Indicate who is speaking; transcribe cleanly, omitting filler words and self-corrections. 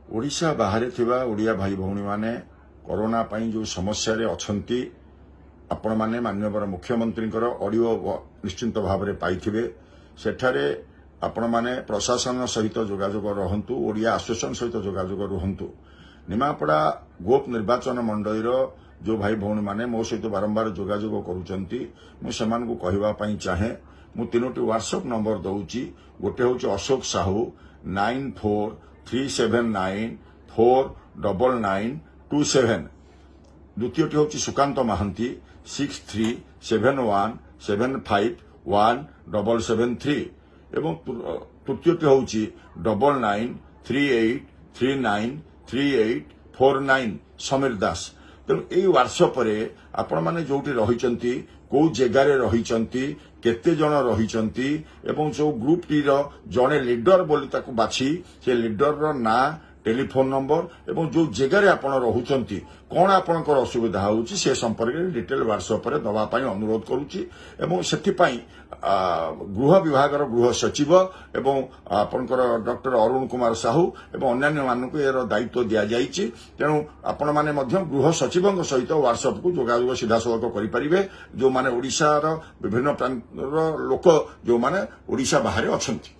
Speaker 1: ଓଡ଼ିଶା ବାହାରେ ଥିବା ଓଡ଼ିଆ ଭାଇ ଭଉଣୀମାନେ କରୋନା ପାଇଁ ଯେଉଁ ସମସ୍ୟାରେ ଅଛନ୍ତି, ଆପଣମାନେ ମାନ୍ୟବର ମୁଖ୍ୟମନ୍ତ୍ରୀଙ୍କର ଅଡିଓ ନିଶ୍ଚିନ୍ତ ଭାବରେ ପାଇଥିବେ। ସେଠାରେ ଆପଣମାନେ ପ୍ରଶାସନ ସହିତ ଯୋଗାଯୋଗ ରହନ୍ତୁ, ଓଡ଼ିଆ ଆସୋସିଏସନ ସହିତ ଯୋଗାଯୋଗ ରୁହନ୍ତୁ। ନିମାପଡ଼ା ଗୋପ ନିର୍ବାଚନ ମଣ୍ଡଳୀର ଯେଉଁ ଭାଇ ଭଉଣୀମାନେ ମୋ ସହିତ ବାରମ୍ବାର ଯୋଗାଯୋଗ କରୁଛନ୍ତି, ମୁଁ ସେମାନଙ୍କୁ କହିବା ପାଇଁ ଚାହେଁ, ମୁଁ ତିନୋଟି ହ୍ୱାଟ୍ସଆପ୍ ନମ୍ବର ଦଉଛି। ଗୋଟେ ହେଉଛି ଅଶୋକ ସାହୁ, 9437949927। ଦ୍ୱିତୀୟଟି ହେଉଛି ସୁକାନ୍ତ ମହାନ୍ତି, 6371751773 ଏବଂ ତୃତୀୟଟି ହେଉଛି 9938393849, ସମୀର ଦାସ। ତେଣୁ ଏଇ ହ୍ୱାଟ୍ସଆପରେ ଆପଣମାନେ ଯୋଉଠି ରହିଛନ୍ତି, କୋଉ ଜାଗାରେ ରହିଛନ୍ତି, କେତେ ଜଣ ରହିଛନ୍ତି ଏବଂ ଯୋଉ ଗ୍ରୁପଟିର ଜଣେ ଲିଡର ବୋଲି ତାକୁ ବାଛି ସେ ଲିଡରର ନାଁ, ଟେଲିଫୋନ ନମ୍ବର ଏବଂ ଯୋଉ ଜାଗାରେ ଆପଣ ରହୁଛନ୍ତି, କଣ ଆପଣଙ୍କର ଅସୁବିଧା ହେଉଛି, ସେ ସମ୍ପର୍କରେ ଡିଟେଲ ହ୍ୱାଟ୍ସଆପରେ ଦେବା ପାଇଁ ଅନୁରୋଧ କରୁଛି। ଏବଂ ସେଥିପାଇଁ ଗୃହ ବିଭାଗର ଗୃହ ସଚିବ ଏବଂ ଆପଣଙ୍କର ଡକ୍ଟର ଅରୁଣ କୁମାର ସାହୁ ଏବଂ ଅନ୍ୟାନ୍ୟମାନଙ୍କୁ ଏହାର ଦାୟିତ୍ୱ ଦିଆଯାଇଛି। ତେଣୁ ଆପଣମାନେ ମଧ୍ୟ ଗୃହ ସଚିବଙ୍କ ସହିତ ହ୍ୱାଟ୍ସଆପକୁ ଯୋଗାଯୋଗ ସିଧାସଳଖ କରିପାରିବେ, ଯେଉଁମାନେ ଓଡ଼ିଶାର ବିଭିନ୍ନ ପ୍ରାନ୍ତର ଲୋକ, ଯେଉଁମାନେ ଓଡ଼ିଶା ବାହାରେ ଅଛନ୍ତି।